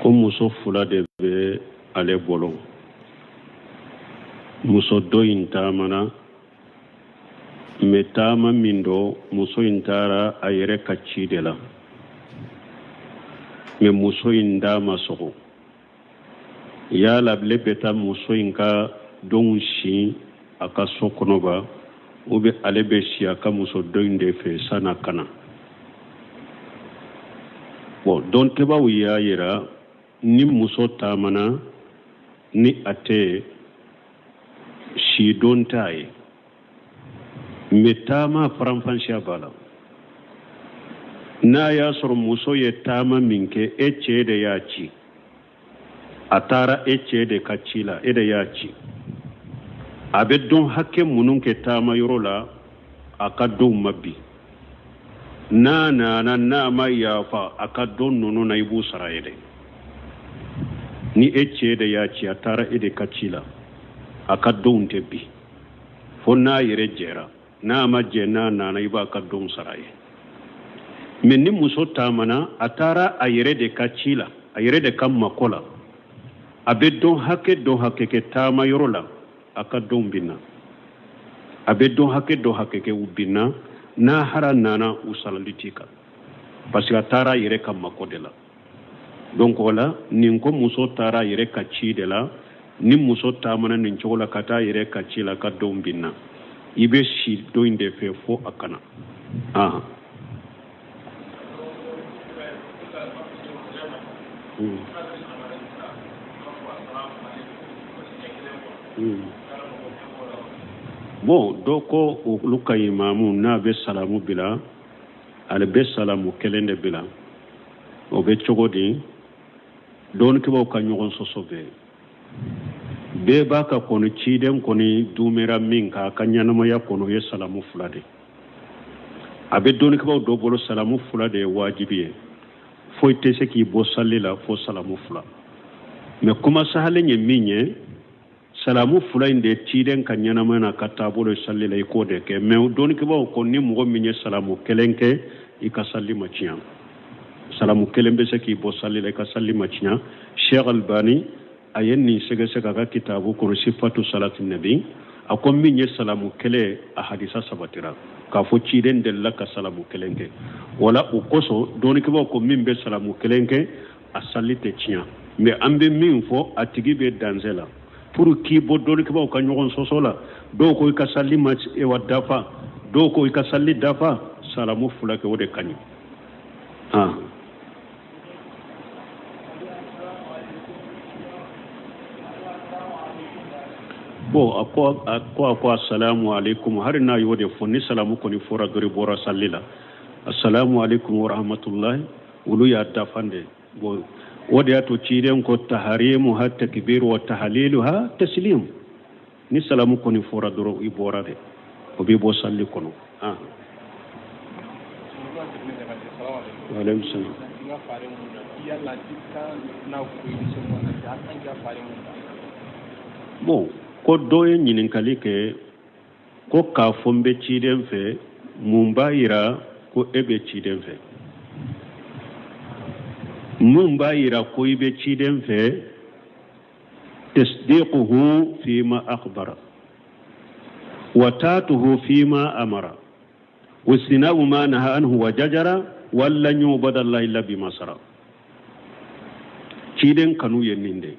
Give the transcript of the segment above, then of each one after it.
Ko muso fila de bɛ ale bolo. Muso dɔ in taamana, mais taama min don, muso in taara a yɛrɛ ka ci de la, mais muso in da ma sɔgɔ. Yala ale bɛ taa muso in ka donw si a ka so kɔnɔ ba, ou bien ale bɛ si a ka muso dɔ in de fɛ san'a ka na? Bon, dɔnnikɛbaaw y'a yira, ni muso taamana ni a tɛ si don t'a ye, mais taama faranfasiya b'a la. N'a y'a sɔrɔ muso ye taama min kɛ, e cɛ de y'a ci, a taara e cɛ de ka ci la, e de y'a ci, a bɛ don hakɛ minnu kɛ taama yɔrɔ la, a ka donw ma bin. N'a nana, n'a ma yafa a ka don ninnu na, i b'u sara ye dɛ. Ni e cɛ de y'a ci, a taara e de ka ci la, a ka donw tɛ bin fo n'a yɛrɛ jɛra. N'a ma jɛ, n'a nana, i b'a ka donw sara ye. Mais ni muso taamana, a taara a yɛrɛ de ka ci la, a yɛrɛ de ka mako la, a bɛ don hakɛ dɔ hakɛ kɛ taama yɔrɔ la, a ka donw binna. A bɛ don hakɛ dɔ hakɛ kɛ, u binna. N'a hara nana, u sarali t'i kan, parce que a taara a yɛrɛ ka mako de la. Donc o la, nin ko muso taara a yɛrɛ ka ci de la, ni muso taamana nin cogo la ka taa a yɛrɛ ka ci la, ka donw binna, i bɛ si dɔ in de fɛ fo a ka na. Ahan. Bon, dɔ ko olu ka imamu, n'a bɛ salamu bila, ale bɛ salamu kelen de bila. O bɛ cogo di? Dɔnnikɛbaaw ka ɲɔgɔn sɔsɔ bɛɛ bɛɛ b'a ka kɔni ciden kɔni dumera min kan a ka ɲɛnamaya kɔnɔ, o ye salamu fila de. A bɛ dɔnnikɛbaaw dɔ bolo, salamu fila de ye wajibi ye, foyi tɛ se k'i bɔ sali la fo salamu fila. Mais kuma sahalen ye min ye, salamu fila in de ciden ka ɲɛnamaya n'a ka taabolo sali la, i k'o de kɛ. Mais dɔnnikɛbaaw ko ni mɔgɔ min ye salamu kelen kɛ, i ka sali ma tiɲɛ. Salamu kelen bɛ se k'i bɔ sali la, i ka sali ma tiɲɛ. Sheikh Albani a ye nin sɛgɛsɛgɛ a ka kitabu kɔnɔ, Sifatu Salati Nabi. A ko min ye salamu kelen, a hadisa sabatira k'a fɔ ciden delila ka salamu kelen kɛ. Wala o kosɔn dɔnnikɛbaaw ko min bɛ salamu kelen kɛ, a sali tɛ tiɲɛ. Mais an bɛ min fɔ, a tigi bɛ danger la pour k'i bɔ dɔnnikɛbaaw ka ɲɔgɔn sɔsɔ la. Dɔw ko i ka sali ma ewa dafa, dɔw ko i ka sali dafa. Salamu fila kɛ, o de ka ɲi. Ah. Bon, a ko asalamu alaikum. Hali n'a y'o de fɔ, ni salamu kɔni fɔra dɔrɔn, i bɔra sali la. Asalamu alaikum wa rahmatullahi, olu y'a dafa de. Bon, o de y'a to ciden ko taharimuha takbir wa tahliluha taslim. Ni salamu kɔni fɔra dɔrɔn, i bɔra de, o b'i bɔ sali kɔnɔ. Ah, wa alaikum salam. Bon, ko dɔ ye ɲininkali kɛ ko k'a fɔ n bɛ ciden fɛ, mun b'a yira ko e bɛ ciden fɛ? Mun b'a yira ko i bɛ ciden fɛ? Tasdiquhu fima akhbara wa taatuhu fima amara wa sinabu ma naha anhu wa jajara wala yubada Allah illa bima sara. Ciden kanu ye nin de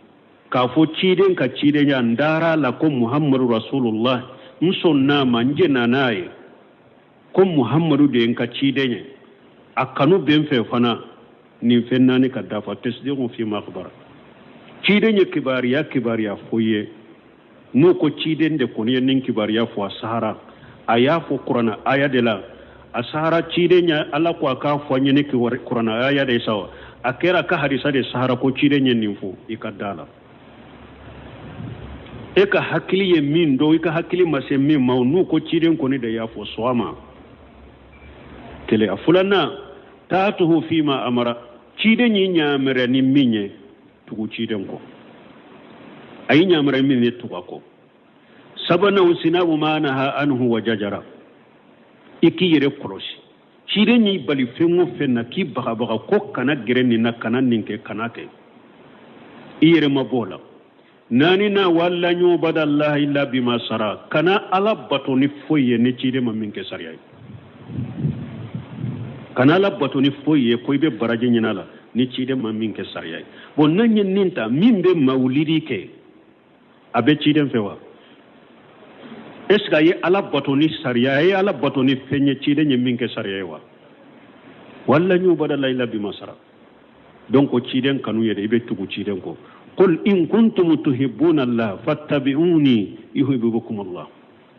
k'a fɔ ciden ka cidenya, n dara la ko Muhammadu Rasulullah, n sɔnna ma, n jɛnna n'a ye ko Muhammadu de ye n ka ciden ye, a kanu bɛ n fɛ fana. Nin fɛn naani ka dafa: tasdiqu fima akhbara, ciden ye kibaruya kibaruya fɔ ye, n'o ko ciden de kɔni ye nin kibaruya fɔ, a sahara, a y'a fɔ kuranna aya de la, a sahara ciden ye, Ala ko a k'a fɔ an ye ni kuranna aya de sa, a kɛra a ka hadisa de sahara ko ciden ye nin fɔ, i ka da la. E ka hakili ye min dɔn, i ka hakili ma se min ma, n'u ko ciden kɔni de y'a fɔ, sɔn a ma. Kelen. A filanan, taatuhu fima amara, ciden y'i ɲamɛrɛ ni min ye, tugu ciden kɔ. A y'i ɲamɛrɛ min ye, tugu a kɔ. Sabanan, sinabu ma naha anhu wa jajara, i k'i yɛrɛ kɔlɔsi. Ciden y'i bali fɛn o fɛn na, k'i bagabaga ko kana gɛrɛ nin na, kana nin kɛ, kana kɛ. I yɛrɛ mabɔ o la. Naaninan, wa alla yubada allaha illa bima sara, kana Ala bato ni foyi ye ni ciden ma min kɛ sariya ye. Kana Ala bato ni foyi ye ko i bɛ baraji ɲini a la ni ciden ma min kɛ sariya ye. Bon, n'an ye nin ta, min bɛ mawulidi kɛ, a bɛ ciden fɛ wa? Est ce que a ye Ala bato ni sariya, a ye Ala bato ni fɛn ye ciden ye min kɛ sariya ye wa? Wa alla yubada allaha illa bima sara. Donc ciden kanu ye de, i bɛ tugu ciden kɔ. Qul in kuntum tuhibbuna Allah fattabi'uni yuhibbukum Allah.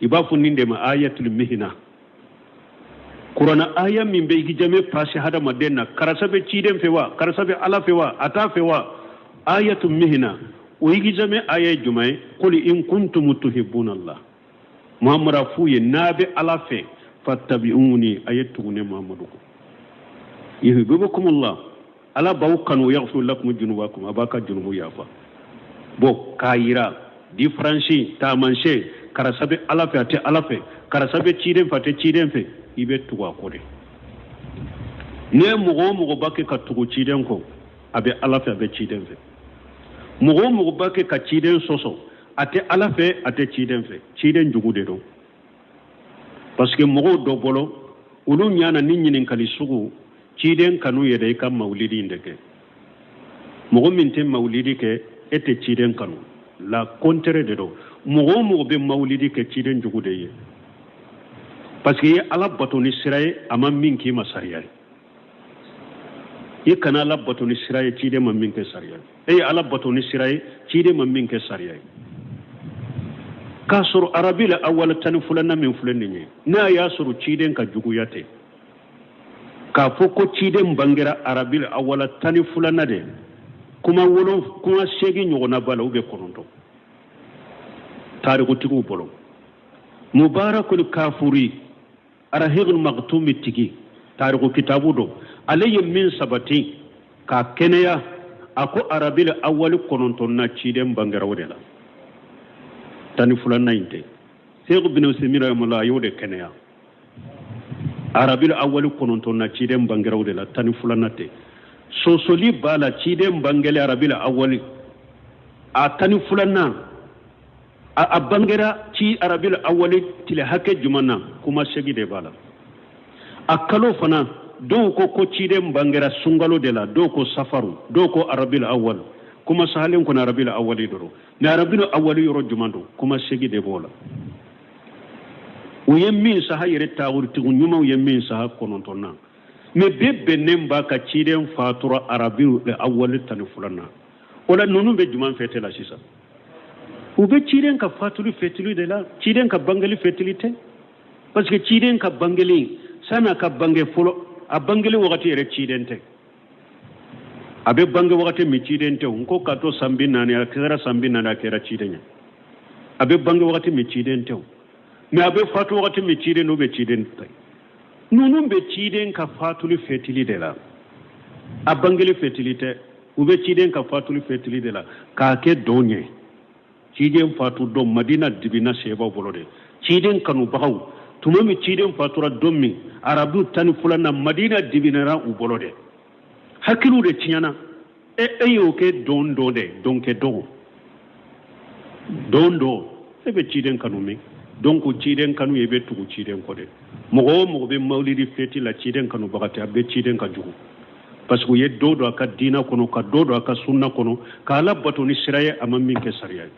I b'a fɔ nin de ma ayatul mihna. Kurana aya min bɛ examen passer hadamaden na, karisa bɛ ciden fɛ wa, karisa bɛ Ala fɛ wa, a t'a fɛ wa, ayatul mihna. O examen aya ye jumɛn ye? Qul in kuntum tuhibbuna Allah, Muhammadu a f'u ye n'a bɛ Ala fɛ, fattabi'uni, a ye tugu ne Muhammadu kɔ, yuhibbukum Allah, Ala b'aw kanu, yaghfir lakum junubakum, a b'a ka junubu yafa. Bon, k'a yira différence taamasiyɛn, karisa bɛ Ala fɛ, a tɛ Ala fɛ, karisa bɛ ciden fɛ, a tɛ ciden fɛ, i bɛ tugu a kɔ de. Ne mɔgɔ o mɔgɔ b'a kɛ ka tugu ciden kɔ, a bɛ Ala fɛ, a bɛ ciden fɛ. Mɔgɔ o mɔgɔ b'a kɛ ka ciden sɔsɔ, a tɛ Ala fɛ, a tɛ ciden fɛ, ciden jugu de don. Parce que mɔgɔw dɔ bolo, olu ɲana ni ɲininkali sugu, ciden kanu yɛrɛ i ka mawulidi in de kɛ. Mɔgɔ min tɛ mawulidi kɛ, e tɛ ciden kanu. Le contraire de don. Mɔgɔ o mɔgɔ bɛ mawulidi kɛ, ciden jugu de ye, parce que i ye Ala bato ni sira ye a ma min k'i ma sariya ye. I kana Ala bato ni sira ye ciden ma min kɛ sariya ye. E ye Ala bato ni sira ye ciden ma min kɛ sariya ye, k'a sɔrɔ arabi la awali 12nan min filɛ nin ye, n'a y'a sɔrɔ ciden ka juguya tɛ k'a fɔ ko ciden bangera arabi la awala 12nan de, kuma wolon kuma 8 ɲɔgɔnna b'a la ou bien 9 tarikutigiw bolo. Mubarakul Kafuri, Arahigul Maktumi tigi, tariku kitabu don, ale ye min sabati k'a kɛnɛya, a ko arabil awali 9nan ciden bangera o de la, 12nan in tɛ. Seku bin Usaimin rahimahullah, a y'o de kɛnɛya, arabil awali 9nan ciden bangera o de la, 12nan tɛ. Sosoli b'a la, ciden bangeli arabil awali a 12nan, a bangera ci arabil awali tile hakɛ jumɛn na, kuma 8 de b'a la. A kalo fana, dɔw ko ko ciden bangera sunkalo de la, dɔw ko safaru, dɔw ko arabil awali. Kuma sahalen kɔnɔ, arabil awali dɔrɔn. Mais arabil awali yɔrɔ jumɛn don, kuma 8 de b'o la. U ye min saha yɛrɛ, taawuritigiw ɲumanw ye min saha 9nan, mais bɛɛ bɛnnen b'a ka ciden fatura arabil awali 12nan. O la ninnu bɛ jumɛn fêter la sisan? U bɛ ciden ka fatuli fêtili de la, ciden ka bangeli fêtili tɛ. Parce que ciden ka bangeli, san'a ka bange fɔlɔ, a bangeli wagati yɛrɛ ciden tɛ. A bɛ bange wagati min, ciden tɛ. N ko k'a to san 40, a kɛra san 40, a kɛra ciden ye. A bɛ bange wagati min, ciden tɛ. Mais a bɛ fatu wagati min, ciden n'u bɛ ciden tɛ. Ninnu bɛ ciden ka fatuli fêtili de la, a bangeli fêtili tɛ. U bɛ ciden ka fatuli fêtili de la k'a kɛ don ye. Ciden fatu don, Madina dibina sebaw bolo de, ciden kanubagaw. Tuma min ciden fatura don min, arabu 12nan, Madina dibinara u bolo de, hakiliw de tiɲɛna. E e y'o kɛ don don de, don kɛ don don don, e bɛ ciden kanu min. Donc ciden kanu ye, i bɛ tugu ciden kɔ de. Mɔgɔ o mɔgɔ bɛ mawulidi fêter la, ciden kanubaga tɛ, a bɛ ciden ka jugu. Parce que u ye dɔ don a ka diina kɔnɔ, ka dɔ don a ka sunna kɔnɔ, ka Ala bato ni sira ye a ma min kɛ sariya ye.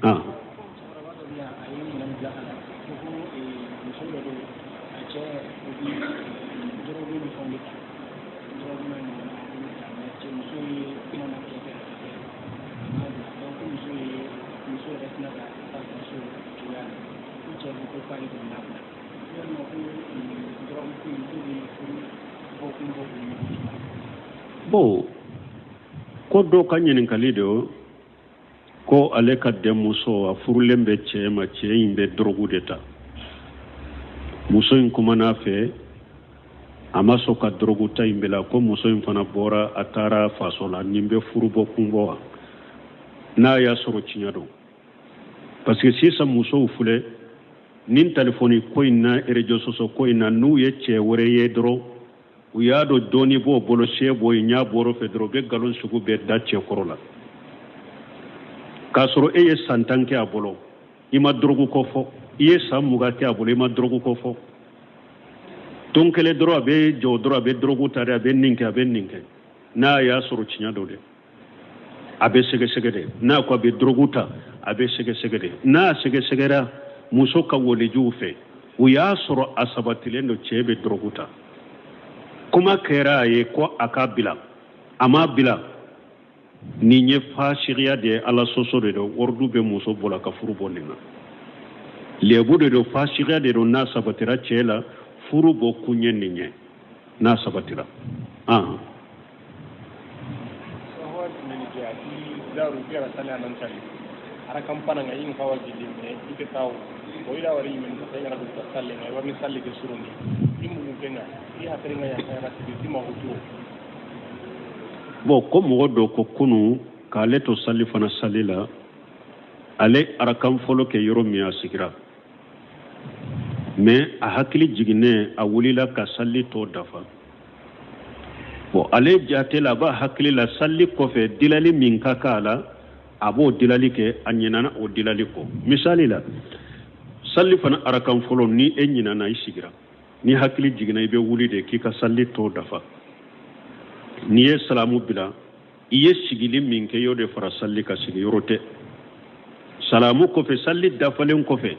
Ah. Cɛkɔrɔba dɔ bɛ yan, a ye ɲininkali bila ka na ko muso dɔ don, a cɛ o bi dɔrɔgu ni fɛnw de ta, dɔrɔgu n'a ɲɔgɔnna a b'olu ta, mais cɛ muso ye kuma na kɛ kɛ kɛ, a m'a bila. Donc ko muso ye muso yɛrɛ tɛna ka taa faso cogoya la, ko cɛ ko ko k'ale kɔni b'a bila, walima ko dɔrɔgu ko in k'o bɛ furu bɔ kun bɔ u ni ɲɔgɔn cɛ. Bon, ko dɔw ka ɲininkali de o, ko ale ka denmuso, a furulen bɛ cɛ ma, cɛ in bɛ dɔrɔgu de ta. Muso in kumana fɛ, a ma sɔn ka dɔrɔgu ta in bila. Ko muso in fana bɔra, a taara faso la. Nin bɛ furu bɔ kun bɔ wa, n'a y'a sɔrɔ tiɲɛ don? Parce que sisan musow filɛ nin telefɔni ko in na, réseaux sociaux ko in na, n'u ye cɛ wɛrɛ ye dɔrɔn, u y'a dɔn dɔɔni b'o bolo, se b'o ye, ɲa bɔr'o fɛ dɔrɔn, u bɛ nkalon sugu bɛɛ da cɛ kɔrɔ la. K'a sɔrɔ e ye san 10 kɛ a bolo, i ma dɔrɔgu ko fɔ. I ye san 20 kɛ a bolo, i ma dɔrɔgu ko fɔ. Don kelen dɔrɔn a bɛ jɔ dɔrɔn, a bɛ dɔrɔgu ta dɛ, a bɛ nin kɛ, a bɛ nin kɛ. N'a y'a sɔrɔ tiɲɛ don dɛ, a bɛ sɛgɛsɛgɛ dɛ. N'a ko a bɛ dɔrɔgu ta, a bɛ sɛgɛsɛgɛ dɛ. N'a sɛgɛsɛgɛra muso ka walijuw fɛ, u y'a sɔrɔ a sabatilen don cɛ bɛ dɔrɔgu ta. Kuma kɛra a ye ko a k'a bila, a m'a bila. Nin ye fasigiya de ye, ala sɔsɔ de don. Waridu bɛ muso bɔ la ka furu bɔ nin na. Lebu de don, fasigiya de don. N'a sabatira cɛ la, furu bɔ kun ye nin ye, n'a sabatira. An bon, ko mɔgɔ dɔ ko kunu k'ale to sali fana sali la, ale arakan fɔlɔ kɛ yɔrɔ min, a sigira, mais a hakili jiginnen, a wulila ka sali tɔ dafa. Bon, ale jate la, a b'a hakili la sali kɔfɛ dilali min ka k'a la, a b'o dilali kɛ. A ɲinana o dilali kɔ. Misali la, sali fana arakan fɔlɔ, ni e ɲinana, i sigira, ni hakili jiginna, i bɛ wuli de k'i ka sali tɔ dafa. N'i ye salamu bila, i ye sigili min kɛ, i y'o de fara sali kan, sigi yɔrɔ tɛ. Salamu kɔfɛ, sali dafalen kɔfɛ,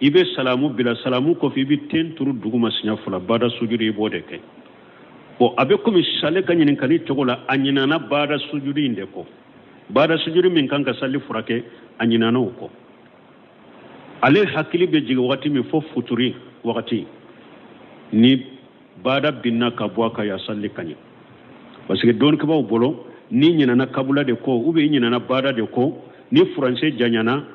i bɛ salamu bila. Salamu kɔfɛ, i bɛ ten turu duguma siɲɛ fila, bada sujudi, i b'o de kɛ. Bon, a bɛ komi sale ka ɲininkali cogo la, a ɲinana bada sujudi in de kɔ. Bada sujudi min kan ka sali furakɛ, a ɲinana o kɔ. Ale hakili bɛ jigin wagati min, fo futuri wagati, ni baada binna ka bɔ a kan, ya sali ka ɲɛ. Parce que dɔnnikɛbaaw bolo, n'i ɲinana kabula de kɔ, ou bien i ɲinana baada de kɔ, ni furancɛ janyana,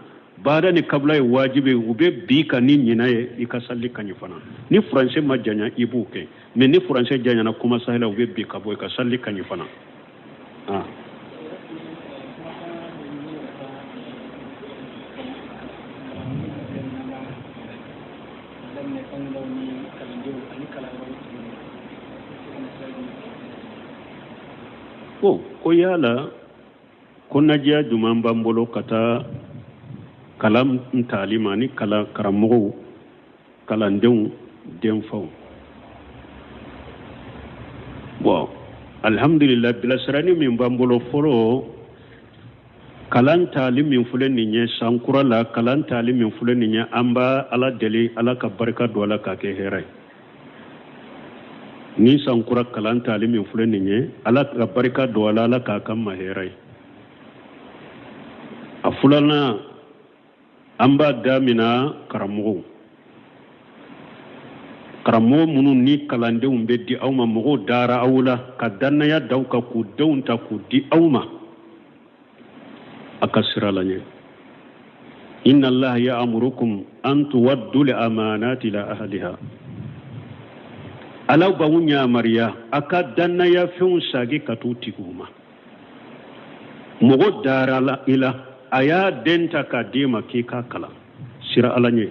baada ni kabula ye wajibi, u bɛ bin i kan ni ɲina ye, i ka sali ka ɲɛ fana. Ni furancɛ ma janya, i b'o kɛ, mais ni furancɛ janyana, kuma sahila, u bɛ bin ka bɔ, i ka sali ka ɲɛ fana. Ah. Ko ko yala ko najiya jumɛn b'an bolo ka taa kalan tali ma ni kalan karamɔgɔw, kalandenw, denfaw? Bon, alhamdulillah, bilasirani min b'an bolo fɔlɔ, kalan tali min filɛ nin ye san kura la, kalan tali min filɛ nin ye, an b'a Ala deli, Ala ka barika don a la k'a kɛ hɛrɛ ye. Ni san kura kalan tali min filɛ nin ye, Ala ka barika don a la, Ala k'a k'an ma hɛrɛ ye. A filanan, an b'a damina karamɔgɔw, karamɔgɔ minnu ni kalandenw bɛ di aw ma, mɔgɔw dara aw la ka dannaya d'aw kan k'u denw ta k'u di aw ma, a ka siran Ala ɲɛ. Inna allaha ya'murukum an tuwaddu al-amanati ila ahliha. Ala b'aw yamariya a ka dannaya fɛnw sagi ka t'u tigiw ma. Mɔgɔ dara la i la, a y'a den ta k'a d'i ma k'i k'a kalan, siran Ala ɲɛ.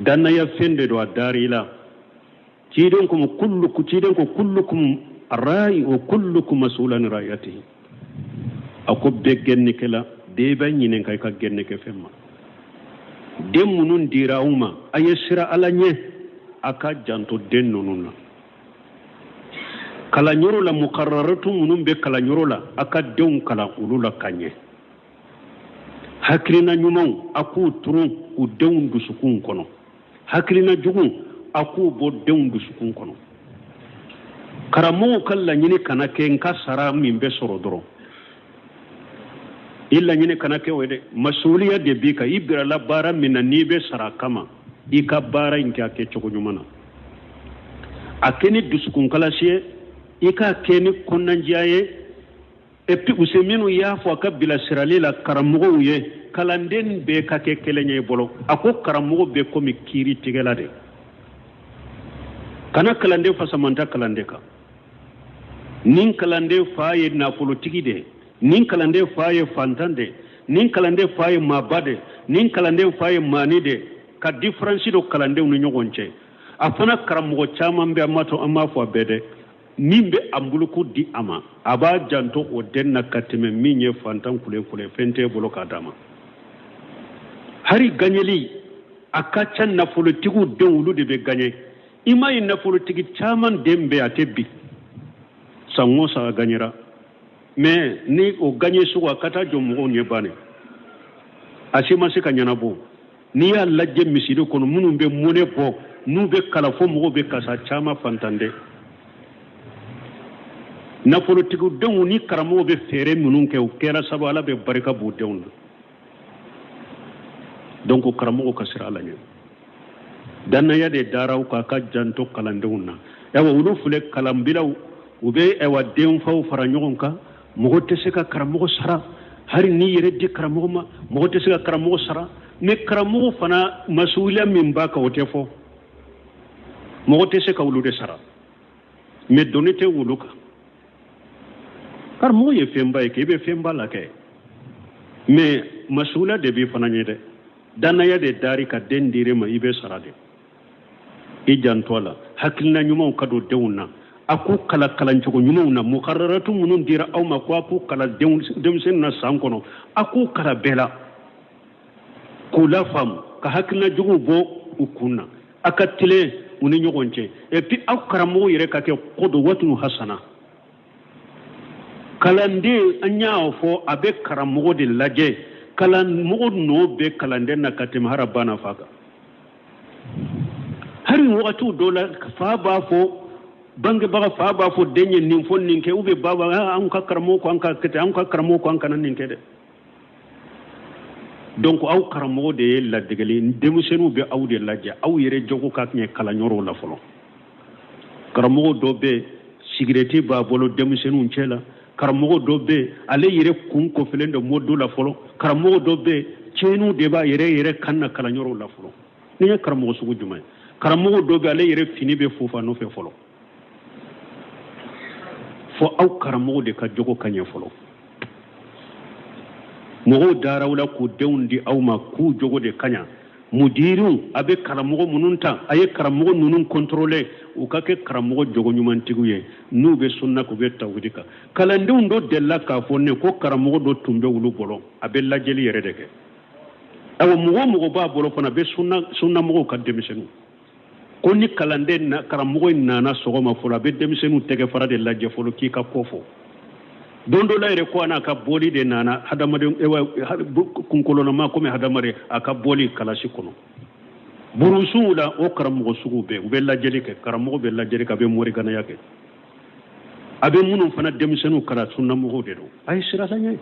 Dannaya fɛn de don, a dara i la. Ciden ko kullukum, ciden ko kullukum ra'i wa kullukum mas'ulun an ra'iyatihi. A ko bɛɛ gɛnnikɛla, bɛɛ bɛ ɲininka i ka gɛnnikɛ fɛn ma. Den minnu dira aw ma, a ye siran Ala ɲɛ, a ka janto den ninnu na. Kalanyɔrɔ la, mukararatu minnu bɛ kalanyɔrɔ la, a ka denw kalan olu la ka ɲɛ. Hakilina ɲumanw, a k'u turu u denw dusukun kɔnɔ. Hakilina jugu, a k'u bɔ denw dusukun kɔnɔ. Karamɔgɔw ka laɲini kana kɛ n ka sara min bɛ sɔrɔ dɔrɔn. I laɲini kana kɛ o ye dɛ. Masuliya de b'i kan. I birala baara min na, n'i bɛ sara kama, i ka baara in kɛ a kɛcogo ɲuman na. A kɛ ni dusukunkalasi ye, i k'a kɛ ni kɔnɔnandiya ye. Et puis Useyiminu y'a fɔ a ka bilasirali la karamɔgɔw ye, kalanden bɛɛ ka kɛ kelen ye i bolo. A ko karamɔgɔ bɛ komi kiiritigɛla de. Kana kalanden fasamanta kalanden kan. Nin kalanden fa ye nafolotigi de ye, nin kalanden fa ye fantan de ye, nin kalanden fa ye maaba de ye, nin kalanden fa ye maani de ye, ka différence don kalandenw ni ɲɔgɔn cɛ. A fana karamɔgɔ caman bɛ, an m'a to, an m'a fɔ a bɛɛ dɛ. Min bɛ anbuluku di a ma, a b'a janto o den na ka tɛmɛ min ye fantan kulekule, fɛn t'e bolo k'a d'a ma. Hari gaɲɛli a ka ca nafolotigiw denw, olu de bɛ gaɲɛ. I m'a ye nafolotigi caman den bɛ a tɛ bi san o san a gaɲɛra, mais ni o gaɲɛ sugu a ka taa jɔ mɔgɔw ɲɛ bannen, a si ma se ka ɲɛnabɔ. N'i y'a lajɛ misiri kɔnɔ, minnu bɛ mɔnɛ bɔ, n'u bɛ kalan fo mɔgɔw bɛ kasa, caman fantan dɛ. Nafolotigiw denw ni karamɔgɔw bɛ fɛɛrɛ minnu kɛ, o kɛra sababu Ala bɛ barika b'u denw na. Donc karamɔgɔw ka siran Ala ɲɛ. Dannaya de dara u kan ka janto kalandenw na. Ayiwa, olu filɛ kalanbilaw, u bɛ ayiwa denfaw fara ɲɔgɔn kan. Mɔgɔ tɛ se ka karamɔgɔ sara, hali n'i yɛrɛ di karamɔgɔ ma, mɔgɔ tɛ se ka karamɔgɔ sara. Mais karamɔgɔ fana masuuliya min b'a kan, o tɛ fɔ. Mɔgɔ tɛ se ka olu de sara, mais doni tɛ olu kan. Karamɔgɔ ye fɛnba ye kɛ, i bɛ fɛnba la kɛ, mais masuuliya de b'i fana ɲɛ dɛ. Dannaya de dari ka den dir'i ma, i bɛ sara de. I janto a la, hakilina ɲumanw ka don denw na, a k'u kala kalancogo ɲumanw na. Mukararatu minnu dira aw ma ko a k'u kala denmisɛnninw na san kɔnɔ, a k'u kala bɛɛ la k'u lafaamu, ka hakilina juguw bɔ u kun na, a ka tilen u ni ɲɔgɔn cɛ. Et puis aw karamɔgɔw yɛrɛ ka kɛ qudwatun hasana. Kalanden, an y'a fɔ, a bɛ karamɔgɔ de lajɛ. Kalamɔgɔ nɔ bɛ kalanden na ka tɛmɛ hara ba n'a fa kan. Hali wagatiw dɔ la, fa b'a fɔ, bangebaga fa b'a fɔ den ye nin fɔ, nin kɛ, ou bien ba b'a, anw ka karamɔgɔ ko an ka kɛ ten, anw ka karamɔgɔ ko an kana nin kɛ dɛ. Donc aw karamɔgɔ de ye ladegeli, denmisɛnninw bɛ aw de lajɛ, aw yɛrɛ jogo ka ɲɛ kalanyɔrɔw la fɔlɔ. Karamɔgɔ dɔ bɛ sigirɛti b'a bolo denmisɛnninw cɛ la, karamɔgɔ dɔ bɛ ale yɛrɛ kun kɔfɛlen don modo la fɔlɔ, karamɔgɔ dɔ bɛ tiɲɛniw de b'a yɛrɛ yɛrɛ kan na kalanyɔrɔw la fɔlɔ. Nin ye karamɔgɔ sugu jumɛn ye? Karamɔgɔ dɔ bɛ ale yɛrɛ fini bɛ fofa nɔfɛ fɔlɔ. Fo aw karamɔgɔ de ka jogo ka ɲɛ fɔlɔ. Mɔgɔw dara aw la k'u denw di aw ma k'u jogo de ka ɲa. Mudiriw, a bɛ karamɔgɔ minnu ta, a ye karamɔgɔ ninnu contrôler, u ka kɛ karamɔgɔ jogo ɲumantigiw ye, n'u bɛ sunna k'u bɛ tawhidi kan. Kalandenw dɔ delila k'a fɔ ne ko karamɔgɔ dɔ tun bɛ olu bolo, a bɛ lajɛli yɛrɛ de kɛ. Ayiwa, mɔgɔ o mɔgɔ b'a bolo fana, a bɛ sunnamɔgɔw ka denmisɛnninw. Ko ni kalanden na, karamɔgɔ in nana sɔgɔma fɔlɔ, a bɛ denmisɛnninw tɛgɛ fara de lajɛ fɔlɔ k'i ka ko fɔ. Don dɔ la yɛrɛ, ko a n'a ka bɔli de nana, hadamaden, ewa, kunkolonama komi hadamaden, a ka bɔli kalasi kɔnɔ. Burusuw la, o karamɔgɔ sugu bɛɛ, u bɛ lajɛli kɛ, karamɔgɔ bɛ lajɛli kɛ, a bɛ moriganaya kɛ. A bɛ minnu fana denmisɛnninw kalan, sunnamɔgɔw de don. A ye siran Ala ɲɛ.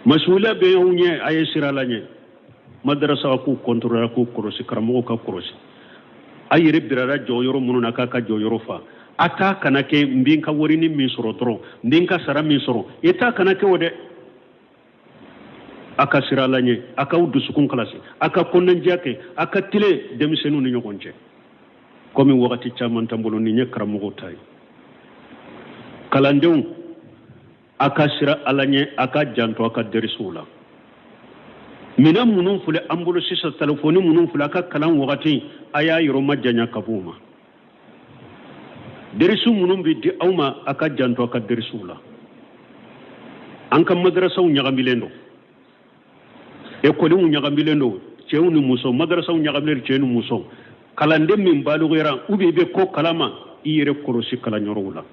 Masuuliya bɛ aw ɲɛ, a ye siran Ala ɲɛ. Madarasa k'u kɔntɔrɔla, k'u kɔlɔsi, karamɔgɔw ka kɔlɔsi. A yɛrɛ birara jɔyɔrɔ minnu na, k'a ka jɔyɔrɔ fa. A t'a kana kɛ n bɛ n ka warini min sɔrɔ dɔrɔn, n bɛ n ka sara min sɔrɔ, i t'a kana kɛ o dɛ. A ka siran Ala ɲɛ, a k'aw dusukun kalasi, a ka kɔnɔnajɛya kɛ, a ka tilen denmisɛnninw ni ɲɔgɔn cɛ. Komi wagati caman t'an bolo, nin ye karamɔgɔw ta ye. Kalandenw, a ka siran Ala ɲɛ, a ka janto a ka derisiw la. Minɛn minnu filɛ an bolo sisan, telefɔni minnu filɛ, a ka kalan wagati, a y'a yɔrɔ majanya ka b'u ma. Derisiw minnu bɛ di aw ma, a ka janto a ka derisiw la. An ka madarasaw ɲagamilen don, ekɔliw ɲagamilen don, cɛw ni musow, madarasaw ɲagamilen don, cɛw ni musow. Kalanden min balogera ou bien i bɛ ko kalama, i yɛrɛ kɔlɔsi kalanyɔrɔw la.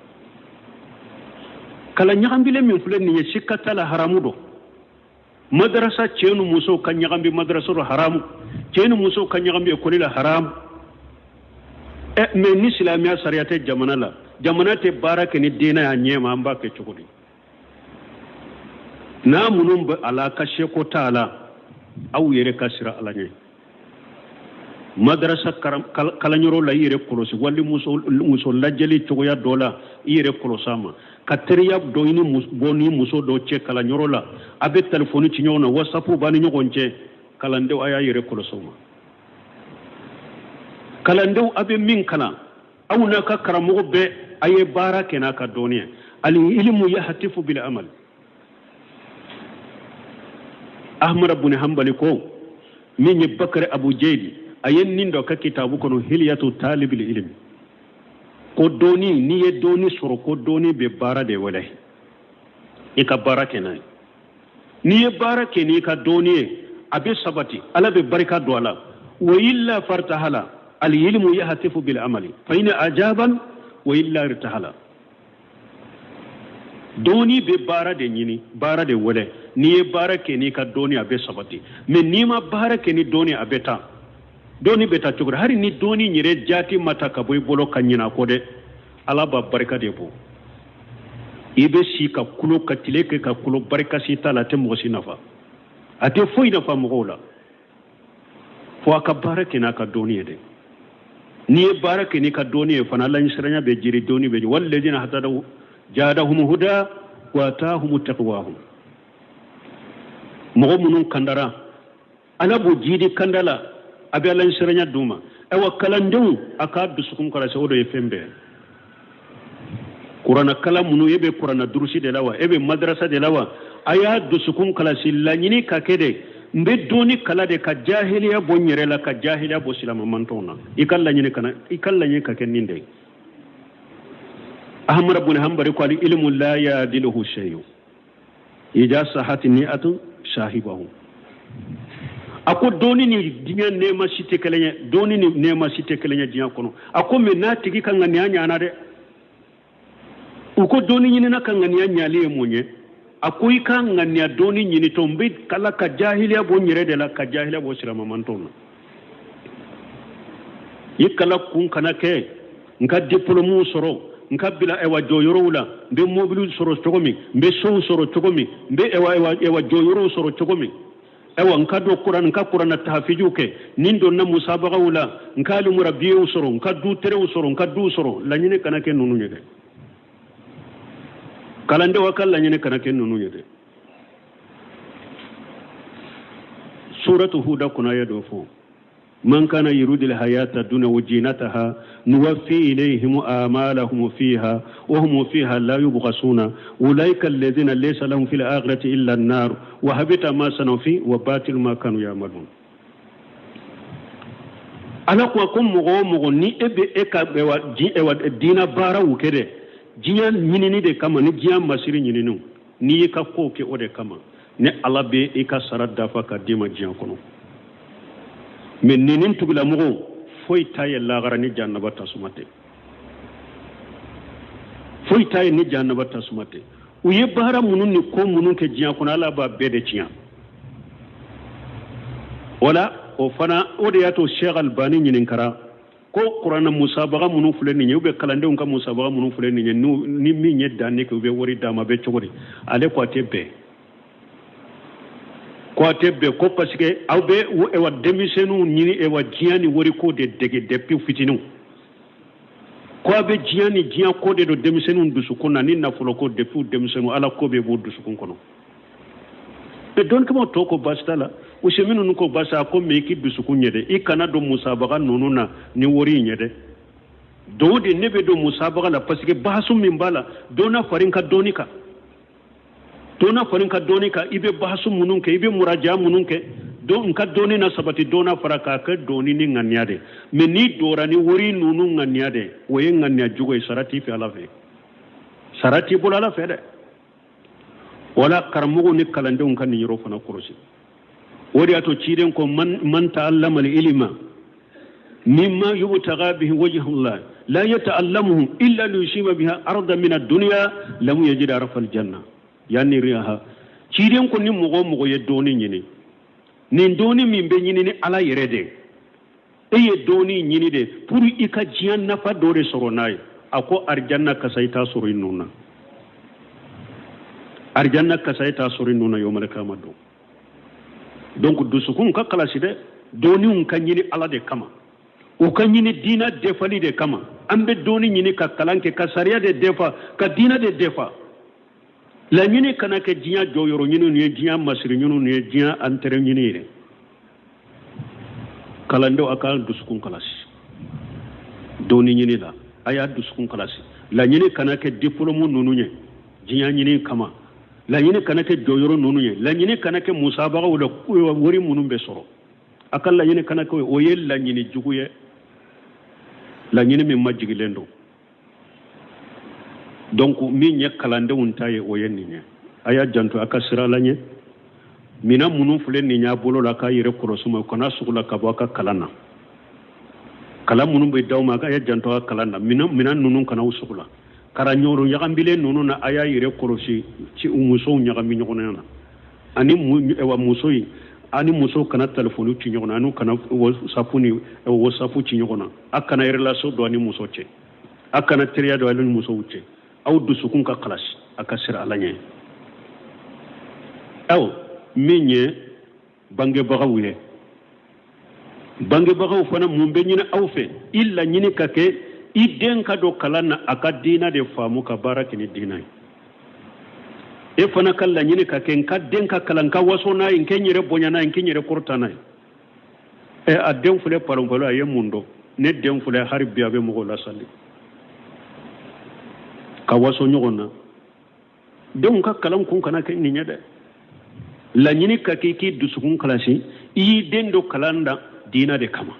Kalan ɲagamilen min filɛ nin ye, sika t'a la, haramu don. Madarasa, cɛ ni musow ka ɲagami madarasa la, haramu. Cɛ ni musow ka ɲagami ekɔli la, haramu. Mais ni silamɛya sariya tɛ jamana la, jamana tɛ baara kɛ ni diinɛ y'a ɲɛma, an b'a kɛ cogo di? N'a minnu bɛ a la, ka seko t'a la, aw yɛrɛ ka siran Ala ɲɛ. Madarasa kalanyɔrɔ la, i yɛrɛ kɔlɔsi, wali muso lajɛli cogoya dɔ la, i yɛrɛ kɔlɔsi a ma. Ka teriya dɔ ɲini bɔ ni muso dɔ cɛ kalanyɔrɔ la, a bɛ telefɔni ci ɲɔgɔn na, WhatsApp b'a ni ɲɔgɔn cɛ. Kalandenw, a y'a yɛrɛ kɔlɔsi o ma. Kalandenw, a bɛ min kalan, aw n'a ka karamɔgɔ bɛɛ, a ye baara kɛ n'a ka dɔnniya. Al ilmu yahtifu bil amal. Ahmad bin Hanbali ko min ye Bakari Abu Jaydi, a ye nin dɔ ka kitabu kɔnɔ, Hilyatu Talibil Ilmi. Ko dɔnni, n'i ye dɔnni sɔrɔ, ko dɔnni bɛ baara de wele, i ka baara kɛ n'a ye. N'i ye baara kɛ n'i ka dɔnni ye, a bɛ sabati, Ala bɛ barika don a la. Wa illa fartahala alilmu yahtifu bil amali fa in ajaban wa illa irtahala. Dɔnni bɛ baara de ɲini, baara de wele. N'i ye baara kɛ n'i ka dɔnni, a bɛ sabati. Mais n'i ma baara kɛ ni dɔnni, a bɛ taa. Dɔnni bɛ taa cogo di? Hali ni dɔnni yɛrɛ jaati ma ta ka bɔ i bolo ka ɲinɛ a kɔ dɛ, Ala b'a barika de bɔ. I bɛ si ka kulo, ka tile kɛ ka kulo, barika si t'a la, a tɛ mɔgɔ si nafa, a tɛ foyi nafa mɔgɔw la, fo a ka baara kɛ n'a ka dɔnni ye dɛ. N'i ye baara kɛ n'i ka dɔnni ye fana, Ala ɲɛsiranya bɛ jiri, dɔnni bɛ jiri. Walladina hatadaw jadahum huda wa atahum taqwahum. Mɔgɔ minnu kandara, Ala b'o jidi kanda la, a bɛ Ala ɲɛsiranya d'u ma. Ayiwa kalandenw, a k'a dusukun kɔlɔsi, o de ye fɛn bɛɛ. Kuranna kalan minnu, e bɛ kuranna durusi de la wa, e bɛ madarasa de la wa, a y'a dusukun kɔlɔsi, laɲini ka kɛ de n bɛ dɔnni kalan de ka jahiliya bɔ n yɛrɛ la, ka jahiliya bɔ silamɛ mantɔnw na. I ka laɲini kana, i ka laɲini ka kɛ nin de ye. Ahmad bun Hanbali ko al ilmu la yadiluhu shay'un ida sahati ni'atu sahibahu. A ko dɔnni ni diɲɛ nɛɛma si tɛ kelen ye, dɔnni ni nɛɛma si tɛ kelen ye diɲɛ kɔnɔ. A ko mais n'a tigi ka ŋaniya ɲana dɛ. U ko dɔnni ɲinina ka ŋaniya ɲali ye mun ye? A ko i ka ŋaniya dɔnni ɲinitɔ, n bɛ kalan ka jahiliya bɔ n yɛrɛ de la, ka jahiliya bɔ silamɛ mantɔnw na. I kalan kun kana kɛ n ka diplôme sɔrɔ, n ka bila ɛwa jɔyɔrɔw la, n bɛ mobili sɔrɔ cogo min, n bɛ sow sɔrɔ cogo min, n bɛ ɛwa ɛwa ɛwa jɔyɔrɔw sɔrɔ cogo min, ɛwa n ka don kuran, n ka kuranna tahafijiw kɛ, ni n donna musabagaw la, n ka alimurabiyew sɔrɔ, n ka du terew sɔrɔ, n ka duw sɔrɔ. Laɲini kana kɛ ninnu ye dɛ. Kalandenw, a ka laɲini kana kɛ ninnu ye dɛ. Suratu Huda kɔnɔ, aya dɔ fɔ: man kana yuridul hayata dunya wa zinataha nuwaffi ilayhim a'malahum fiha wa hum fiha la yubghasuna ulaika alladhina laysa lahum fil akhirati illa an-nar wa habita ma sanu fi wa batil ma kanu ya'malun. Ala ko ko mɔgɔ o mɔgɔ ni e bɛ e ka ɛwa di ɛwa diina baaraw kɛ dɛ, diɲɛ ɲinini de kama, ni diɲɛ masiri ɲininiw, n'i y'i ka kow kɛ o de kama, ne Ala bɛ i ka sara dafa ka d'i ma diɲɛ kɔnɔ. Mais nin tigilamɔgɔw foyi t'a ye lahara ni jahanaba tasuma tɛ, foyi t'a ye ni jahanaba tasuma tɛ. U ye baara minnu ni ko minnu kɛ diɲɛ kɔnɔ, Ala b'a bɛɛ de tiɲɛ. O la, o fana, o de y'a to Sheikh Albani ɲininkara ko kuranna musabaga minnu filɛ nin ye, u bɛ kalandenw ka musabaga minnu filɛ nin ye, ni min ye danni kɛ, u bɛ wari d'a ma, a bɛ cogo di? Ale ko a tɛ bɛn, ko a tɛ bɛn, ko parce que aw bɛ ɛwa denmisɛnninw ɲini ɛwa diɲɛ ni wariko de dege depuis fitininw, ko a bɛ diɲɛ ni diɲɛ ko de don denmisɛnninw dusukun na ni nafolo ko depuis denmisɛnninw, Ala ko bɛ b'u dusukun kɔnɔ. Mais dɔnnikɛbaaw tɔ ko baasi t'a la, Useyimi ninnu ko baasi, a ko mais i k'i dusukun ɲɛ dɛ, i kana don musabaga ninnu na ni wari in ye dɛ. Don de ne bɛ don musabaga la parce que bahasu min b'a la, dɔ na fara n ka dɔnni kan, dɔ na fara n ka dɔnni kan, i bɛ bahasu minnu kɛ, i bɛ muraja minnu kɛ, don n ka dɔnni na sabati, dɔ na fara k'a kɛ dɔnni ni ŋaniya de. Mais n'i dora ni wari ninnu ŋaniya de, o ye ŋaniya jugu ye, sara t'i fɛ Ala fɛ, sara t'i bolo Ala fɛ dɛ. Wala karamɔgɔw ni kalandenw ka nin yɔrɔ fana kɔlɔsi. O de y'a to ciden ko man ta'allama al-ilma mimma yubtaga bihi wajhullah la yata'allamuhu illa liyusiba biha arda min ad-dunya lam yajid arfa al-janna yani riha. Ciden ko ni mɔgɔ o mɔgɔ ye dɔnni ɲini, nin dɔnni min bɛ ɲini ni Ala yɛrɛ de, e ye dɔnni ɲini de pour i ka diɲɛ nafa dɔ de sɔrɔ n'a ye, a ko arijanna kasa i t'a sɔrɔ i nun na, arijanna kasa i t'a sɔrɔ i nun na yawmal kiyama don. Donc dusukun ka kalasi dɛ, dɔnniw ka ɲini Ala de kama, u ka ɲini diina defali de kama. An bɛ dɔnni ɲini ka kalan kɛ, ka sariya de defa, ka diina de defa. Laɲini kana kɛ diɲɛ jɔyɔrɔ ɲini ye, diɲɛ masiri ɲini ye, diɲɛ intérêt ɲini yɛrɛ. Kalandenw, a k'a dusukun kalasi dɔnni ɲini la, a y'a dusukun kalasi. Laɲini kana kɛ diplôme ninnu ye diɲɛ ɲini kama, laɲini kana kɛ jɔyɔrɔ ninnu ye, laɲini kana kɛ musabagaw la wari minnu bɛ sɔrɔ, a ka laɲini kana kɛ o ye laɲini jugu ye, laɲini min majigilen don. Donc min ye kalandenw ta ye, o ye nin ye. A y'a janto, a ka siran Ala ɲɛ. Minan minnu filɛ nin y'a bolo la, k'a yɛrɛ kɔlɔsi ma, kana sugula ka bɔ a ka kalan na. Kalan minnu bɛ d'aw ma, a y'a janto a ka kalan na. Minan ninnu kana aw sugula. Karanyɔrɔ ɲagambilen ninnu na, a y'a yɛrɛ kɔlɔsi ci musow ɲagami ɲɔgɔn na. Ani wa muso in, ani musow kana telefɔni ci ɲɔgɔn na, ani kana WhatsApp ni WhatsApp ci ɲɔgɔn na. A kana relation don ani muso cɛ, a kana teriya don ani musow cɛ. Aw dusukun ka kalasi, a ka siran Ala ɲɛ. Aw min ye bangebagaw ye, bangebagaw fana mun bɛ ɲini aw fɛ? I laɲini ka kɛ i den ka don kalan na, a ka diina de faamu, ka baara kɛ ni diina ye. E fana ka laɲini ka kɛ n ka den ka kalan, n ka waso n'a ye, n kɛ n yɛrɛ bonya n'a ye, n kɛ n yɛrɛ kɔrɔta n'a ye. Ɛ, a den filɛ palonpalo, a ye mun dɔn? Ne den filɛ, hali bi a bɛ mɔgɔw lasali ka waso ɲɔgɔn na. Denw ka kalan kun kana kɛ nin ye dɛ. Laɲini ka kɛ k'i dusukun kalasi, i y'i den don kalan na diina de kama,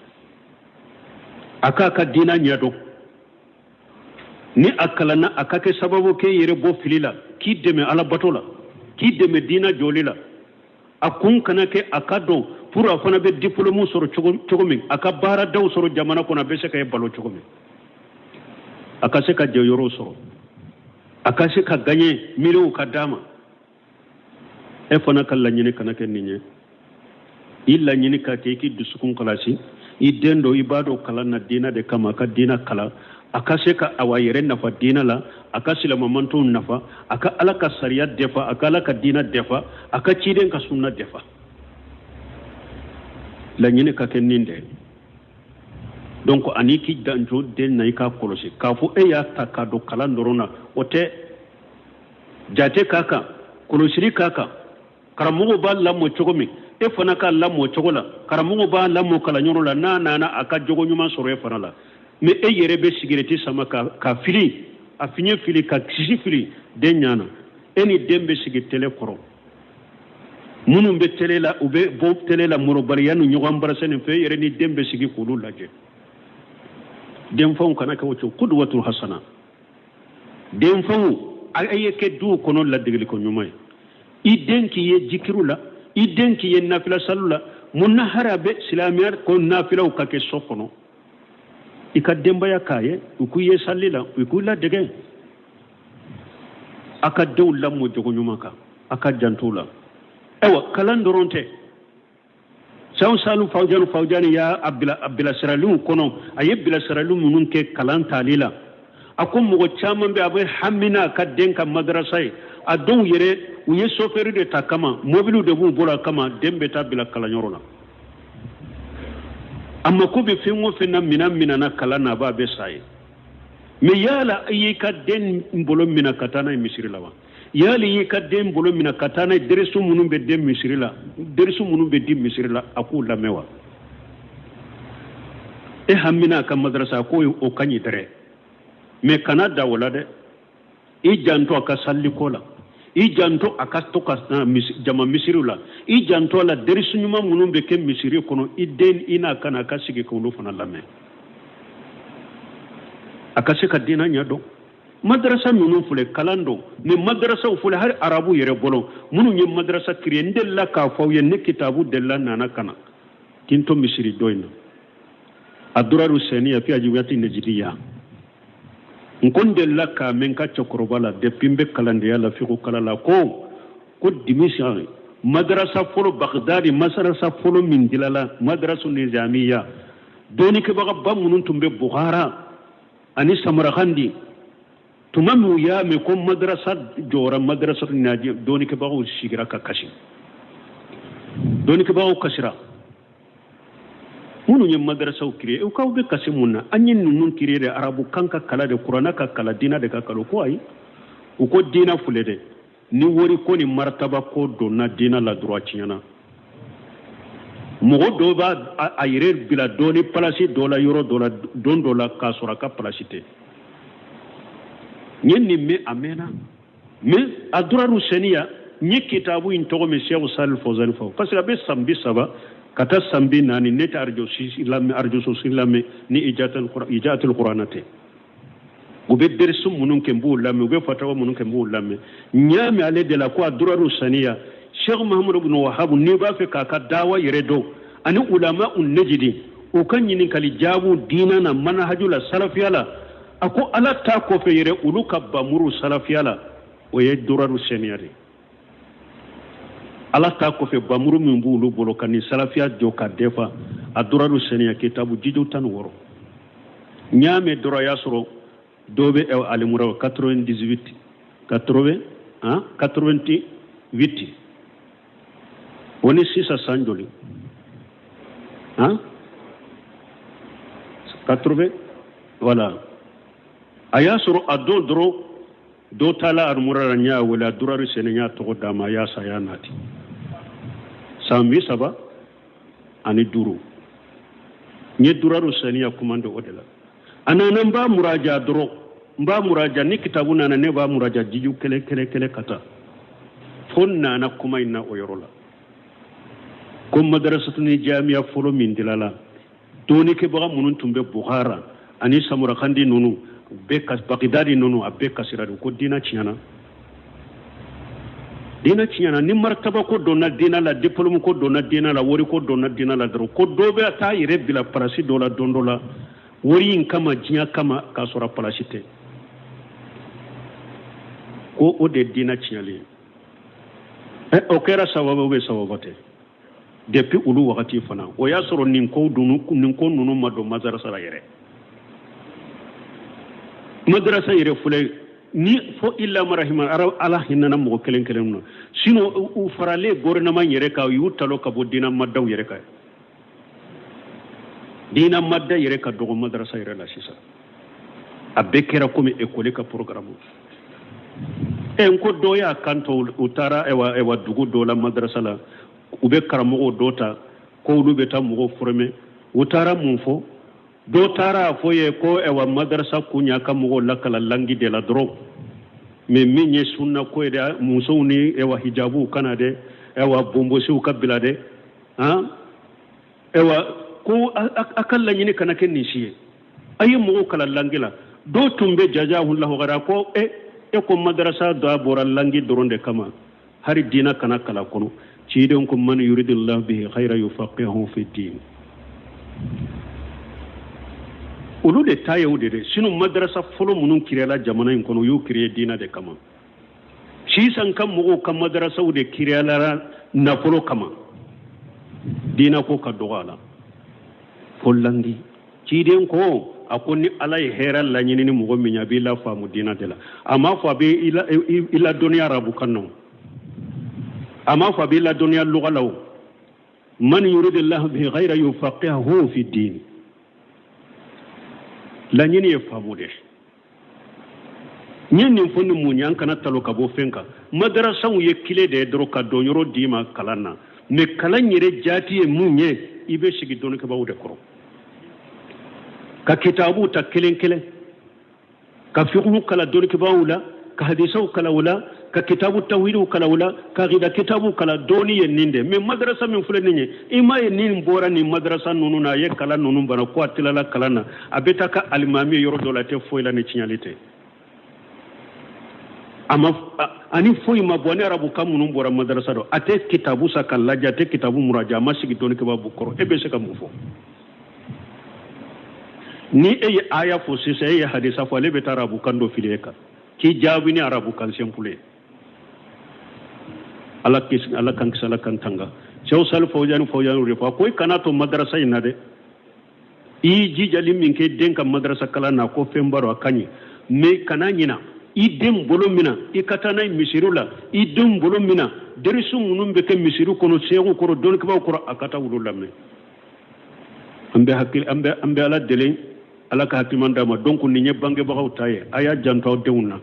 a k'a ka diina ɲɛdɔn. Ni a kalanna, a ka kɛ sababu k'e yɛrɛ bɔ fili la, k'i dɛmɛ ala bato la, k'i dɛmɛ diina jɔli la. A kun kana kɛ a ka dɔn pour a fana bɛ diplôme sɔrɔ cogo min, a ka baaradaw sɔrɔ jamana kɔnɔ, a bɛ se ka e balo cogo min, a ka se ka jɔyɔrɔw sɔrɔ, a ka se ka gaɲɛ miliyɔnw ka d'a ma. E fana ka laɲini kana kɛ nin ye. I laɲini ka kɛ i k'i dusukun kalasi, i den dɔ i b'a dɔn kalan na diina de kama, a ka diina kalan, a ka se ka awa yɛrɛ nafa diina la, a ka silamɛmantow nafa, a ka Ala ka sariya defa, a ka Ala ka diina defa, a ka ciden ka sunna defa. Laɲini ka kɛ nin de. Donc ani k'i janto den na, i k'a kɔlɔsi k'a fɔ e y'a ta k'a don kalan dɔrɔn na, o tɛ. Jate k'a kan, kɔlɔsili k'a kan. Karamɔgɔw b'a lamɔ cogo min, e fana k'a lamɔ cogo la. Karamɔgɔw b'a lamɔ kalanyɔrɔ la, n'a nana a ka jogo ɲuman sɔrɔ e fana la. Mais e yɛrɛ bɛ sigirɛti sama ka fili, a fiɲɛ fili, ka sisi fili den ɲana. E ni den bɛ sigi tele kɔrɔ. Minnu bɛ tele la, u bɛ bɔ tele la morobaliya ni ɲɔgɔn barasɛ nin fɛ, e yɛrɛ ni den bɛ sigi k'olu lajɛ. Denfanw kana kɛ o cogo. Kuduwatul hasana, denfanw a ye kɛ duw kɔnɔ ladegeliko ɲuman ye. I den k'i ye jikiru la, i den k'i ye nafila salu la. Mun na hari a bɛ silamɛya ko nafilaw ka kɛ so kɔnɔ? I ka denbaya k'a ye, u k'u ye sali la, u k'u ladege. A ka denw lamɔ jogo ɲuman kan, a ka janto la. Ayiwa, kalan dɔrɔn tɛ. San Salu Fawjani, Fawjani y'a a bilasiraliw kɔnɔ, a ye bilasirali minnu kɛ kalan tali la, a ko mɔgɔ caman bɛ a bɛ hami n'a ka den ka madarasa ye. A dɔw yɛrɛ, u ye sofɛri de ta kama, mobiliw de b'u bolo a kama, den bɛ taa bila kalanyɔrɔ la. A mako bɛ fɛn o fɛn na, minɛn minɛna kalan na, a b'a bɛɛ sa ye. Mais yala i y'i ka den bolo minɛ ka taa n'a ye misiri la wa? Yala i y'i ka den bolo minɛ ka taa n'a ye derisu minnu bɛ den misiri la, derisu minnu bɛ di misiri la, a k'u lamɛn wa? E hamina a ka madarasa, a k'o o ka ɲi dɛrɛ, mais kana da o la dɛ. I janto a ka saliko la, i janto a ka to ka jama misiriw la, i janto a la derisu ɲuman minnu bɛ kɛ misiri kɔnɔ, i den i n'a ka na a ka sigi k'olu fana lamɛn, a ka se ka diinɛ ɲɛdɔn. Madarasa ninnu filɛ, kalan don, mais madarasaw filɛ hali arabu yɛrɛ bolo, minnu ye madarasa créer. N delila k'a fɔ aw ye, ne kitabu delila nana ka na k'i to misiri dɔ in na, a duraru sɛniya fi ajiwiyati najiriya. N ko n delila k'a mɛn n ka cɛkɔrɔba la depuis n bɛ kalandenya la, fiqhu kalan la, ko dimisi madarasa fɔlɔ Bagdadi, madarasa fɔlɔ min dilala, madarasa nizamiya, dɔnnikɛbagaba minnu tun bɛ Bukhara ani Samarkandi, tuma min u y'a mɛn ko madarasa jɔra, madarasa naji, dɔnnikɛbagaw sigira ka kasi, dɔnnikɛbagaw kasira. Minnu ye madarasaw créer, u k'aw bɛ kasi mun na? An ye ninnu créer de arabu kan ka kala de, kuranna ka kala, diina de ka kala. Ko ayi, u ko diina filɛ dɛ, ni wari ko ni martaba ko donna diina la dɔrɔn, a tiɲɛna. Mɔgɔ dɔw b'a a yɛrɛ bila dɔɔni palasi dɔ la, yɔrɔ dɔ la, don dɔ la, k'a sɔrɔ a ka palasi tɛ. N ye nin mɛn a mɛnna, mais a duraru sɛniya, n ye kitabu in tɔgɔ min Sɛku Salih Fawzani fɔ, parce que a bɛ san 30 ka taa san 40, ne tɛ arajo si lamɛn, arajo so si lamɛn ni Ijaatul Kurana tɛ. U bɛ derisu minnu kɛ n b'u lamɛn, u bɛ fatawa minnu kɛ n b'u lamɛn. N y'a mɛn ale de la ko a duraru saniya, Sheikh Muhammadu bin Wahab, n'i b'a fɛ k'a ka dawa yɛrɛ dɔn ani ulama u nejidi u ka ɲininkali jaabu diina na, manahaju la, salafiya la, a ko ala ta kɔfɛ yɛrɛ olu ka bamuru salafiya la, o ye duraru saniya de ye. Ala ta kɔfɛ, bamuru min b'olu bolo ka nin salafiya jɔ ka defa, a duraru saniya kitabu jiju 16. N y'a mɛn dɔrɔn, a y'a sɔrɔ dɔ bɛ alimura 98, 80, han, 88. O ni sisan san joli? Han, 80, voilà. A y'a sɔrɔ a don dɔrɔn dɔ taala alimura la, n y'a wele, a duraru saniya, n y'a tɔgɔ d'a ma, a y'a san, a y'a nati san 35. N ye duraru saniya kumande o de la. A nana, n b'a muraja dɔrɔn, n b'a muraja ni kitabu nana, ne b'a muraja jiju kelen kelen kelen ka taa fo n nana kuma in na o yɔrɔ la, ko madarasatu ni jamiya fɔlɔ min dilala, dɔɔnikɛbaga minnu tun bɛ Bukhara ani Samurakandi ninnu bɛɛ ka Bagidadi ninnu, a bɛɛ kasira de ko diina tiɲɛna, diina tiɲɛna. Ni martaba ko donna diina la, diplôme ko donna diina la, wari ko donna diina la dɔrɔn, ko dɔ bɛ taa yɛrɛ bila palasi dɔ la don dɔ la, wari in kama, diɲɛ kama, k'a sɔrɔ a palasi tɛ, ko o de diina tiɲɛlen ye. O kɛra sababu bɛ sababu tɛ depuis olu wagati fana, o y'a sɔrɔ nin ko dunu, nin ko ninnu ma don madarasa la yɛrɛ. Madarasa yɛrɛ filɛ ni fo illa marahima ala hinɛna mɔgɔ kelen kelen na, sinon u faralen gouvernement yɛrɛ kan, u y'u talo ka bɔ diina madaw yɛrɛ kan. Diina mada yɛrɛ ka dɔgɔ madarasa yɛrɛ la sisan, a bɛɛ kɛra komi ekɔli ka programme. N ko dɔ y'a kanto, u taara ɛwa dugu dɔ la madarasa la, u bɛ karamɔgɔw dɔ ta ko olu bɛ taa mɔgɔw former. U taara mun fɔ? Dɔ taara a fɔ ye ko ɛwa madarasa kun y'a ka mɔgɔw lakalan langue de la dɔrɔn, mais min ye sunna ko ye dɛ, musow ni ɛwa hijabuw kana dɛ, ɛwa bonbosiw ka bila dɛ, han, ɛwa ko a ka laɲini kana kɛ nin si ye, a ye mɔgɔw kalan langue la. Dɔw tun bɛ jazahullahu khairan ko e ko madarasa dɔ bɔra langue dɔrɔn de kama, hari diina kana kalan kɔnɔ. Ciden ko man yuridillahu bihi khairan yufaqihu fi din. Olu de ta ye o de dɛ. Sinon madarasa fɔlɔ minnu kiriyala jamana in kɔnɔ, u y'u kiriye diina de kama. Sisan ka mɔgɔw ka madarasaw de kiriyala nafolo kama, diina ko ka dɔgɔ a la fo langue. Ciden ko a ko ni ala ye hɛrɛ laɲini ni mɔgɔ min ye, a b'i lafaamu diina de la. A m'a fɔ a bɛ i ladɔnniya arabukan na o, a m'a fɔ a b'i ladɔnniya luga la o. Man yuridillahu bihi khairan yufaqihuhu fi din. Laɲini ye faamu de. N ye nin fɔ ni mun ye, an kana talo ka bɔ fɛn kan. Madarasaw ye kile de ye dɔrɔn ka don yɔrɔ d'i ma kalan na, mais kalan yɛrɛ jaati ye mun ye, i bɛ sigi dɔnnikɛbaaw de kɔrɔ ka kitabuw ta kelen kelen, ka fiqhu kalan dɔnnikɛbaaw la, ka hadisaw kalan o la, ka kitabu tawhidiw kalan o la, ka aqida kitabuw kalan. Dɔnni ye nin de. Mais madarasa min filɛ nin ye, i m'a ye nin bɔra nin madarasa ninnu na, a ye kalan ninnu bana ko a tilala kalan na, a bɛ taa ka alimami ye yɔrɔ dɔ la, a tɛ foyi la ni tiɲɛli tɛ. A ma, ani foyi ma bɔ ni arabukan minnu bɔra madarasa dɔ, a tɛ kitabu sa ka lajɛ, a tɛ kitabu muraja, a ma sigi dɔnnikɛbaa bu kɔrɔ. E bɛ se ka mun fɔ? Ni e ye aya fɔ sisan, e ye hadisa fɔ, ale bɛ taa arabukan dɔ fili e kan k'i jaabi ni arabukan simple ye. Ala kisi, ala kan kisi, ala kan tanga. Cɛw sali fawjani fawjani de fɔ ko i kana to madarasa in na dɛ. I y'i jijali min kɛ den ka madarasa kalan na, ko fɛnba don, a ka ɲi, mais kana ɲina i den bolo mina i ka taa n'a ye misiriw la, i den bolo mina derisu minnu bɛ kɛ misiri kɔnɔ, seeku kɔrɔ, dɔnnikɛbaaw kɔrɔ, a ka taa olu lamɛn. An bɛ hakili, an bɛ, an bɛ ala deli, ala ka hakiliman d'a ma. Donc nin ye bangebagaw ta ye, a y'a janto aw denw na.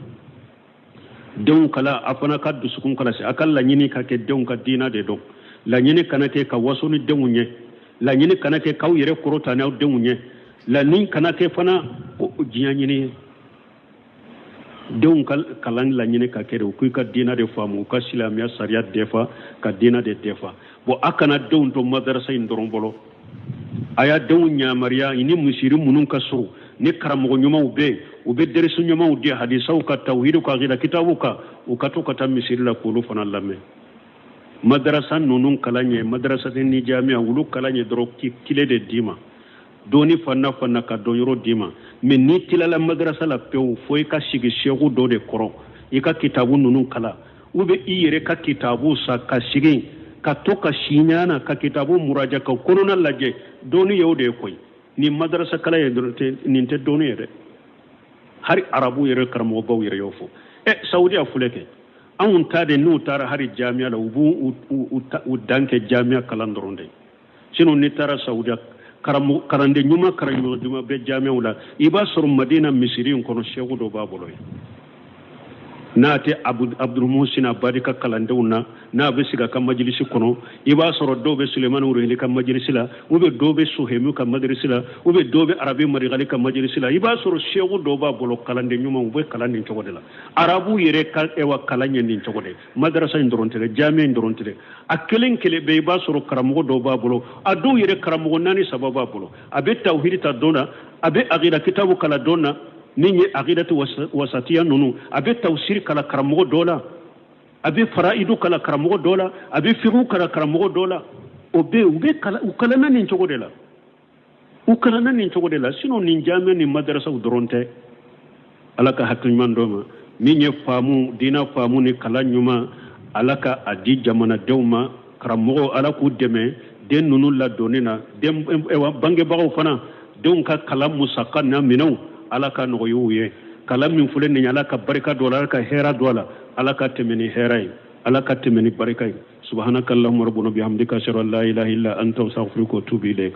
Denw kala, a fana ka dusukun kalasi, a ka laɲini ka kɛ denw ka diina de dɔn. Laɲini kana kɛ ka waso ni denw ye, laɲini kana kɛ k'aw yɛrɛ kɔrɔta n'aw denw ye, laɲini kana kɛ fana ko diɲɛ ɲini ye. Denw ka kalan laɲini ka kɛ de u k'i ka diina de faamu, u ka silamɛya sariya defa, ka diina de defa. Bon, a kana denw to madarasa in dɔrɔn bolo, a y'a denw yamaruya ni misiri minnu ka surun. Ni karamɔgɔ ɲumanw bɛ yen, u bɛ derisu ɲumanw di hadisaw kan, tawhidu kan, akida kitabu kan, u ka to ka taa misiri la k'olu fana lamɛn. Madarasa ninnu kalan ye, madarasa ni jamiya, olu kalan ye dɔrɔn kile de d'i ma, dɔɔni fanna fanna ka dɔn yɔrɔ d'i ma. Mais n'i tilala madarasa la pewu, fo i ka sigi seku dɔ de kɔrɔ, i ka kitabu ninnu kalan, ou bien i yɛrɛ ka kitabu san ka sigi ka to ka si ɲana ka kitabu muraja, ka kɔnɔna lajɛ. Dɔɔni ye o de ye koyi. Ni madarasa kalan ye dɔrɔn, nin tɛ dɔɔni ye dɛ. Hari arabu yɛrɛ karamɔgɔbaw yɛrɛ y'o fɔ. Ɛ, Saudiya filɛ kɛ, anw ta de, n'u taara hari jamiya la, u b'u u dan kɛ jamiya kalan dɔrɔn de. Sinon n'i taara Saudiya, kalanden ɲuman, karamɔgɔ ɲuman bɛ jamiyaw la. I b'a sɔrɔ Madina misiri in kɔnɔ, seku dɔ b'a bolo yen, n'a tɛ Abdulmusin Abadi ka kalandenw na, n'a bɛ sigi a ka majilisi kɔnɔ. I b'a sɔrɔ dɔw bɛ Sulemani Ruhili ka majilisi la, ou bien dɔw bɛ Suhemi ka majilisi la, ou bien dɔw bɛ Arabi Marigali ka majilisi la. I b'a sɔrɔ seku dɔw b'a bolo, kalanden ɲuman, u bɛ kalan nin cogo de la. Arabu yɛrɛ ka ewa kalan ye nin cogo de. Madarasa in dɔrɔn tɛ dɛ, jamiya in dɔrɔn tɛ dɛ, a kelen kelen bɛɛ i b'a sɔrɔ karamɔgɔ dɔw b'a bolo. A dɔw yɛrɛ karamɔgɔ naani, saba b'a bolo. A bɛ tawhidi ta don na, a bɛ akida kitabu kalan don na, min ye akidatu wasatiya ninnu, a bɛ tafsiri kalan karamɔgɔ dɔ la, a bɛ faraidu kalan karamɔgɔ dɔ la, a bɛ fiqhu kalan karamɔgɔ dɔ la. O bɛ u bɛ kalan, u kalanna nin cogo de la, u kalanna nin cogo de la. Sinon nin jamiya ni madarasaw dɔrɔn tɛ. Ala ka hakili ɲuman d'o ma. Min ye faamu, diina faamu ni kalan ɲuman, Ala ka a di jamanadenw ma. Karamɔgɔw, Ala k'u dɛmɛ den ninnu ladonni na. Den bangebagaw fana, denw ka kalan musaka n'a minɛnw, Ala ka nɔgɔya u ye. Kalan min filɛ nin ye, Ala ka barika don a la, Ala ka hɛrɛ don a la, Ala ka tɛmɛ ni hɛrɛ ye, Ala ka tɛmɛ ni barika ye. Subhanaka allahumma rabbana bihamdika, ashhadu an la ilaha illa anta, astaghfiruka wa atubu ilayk.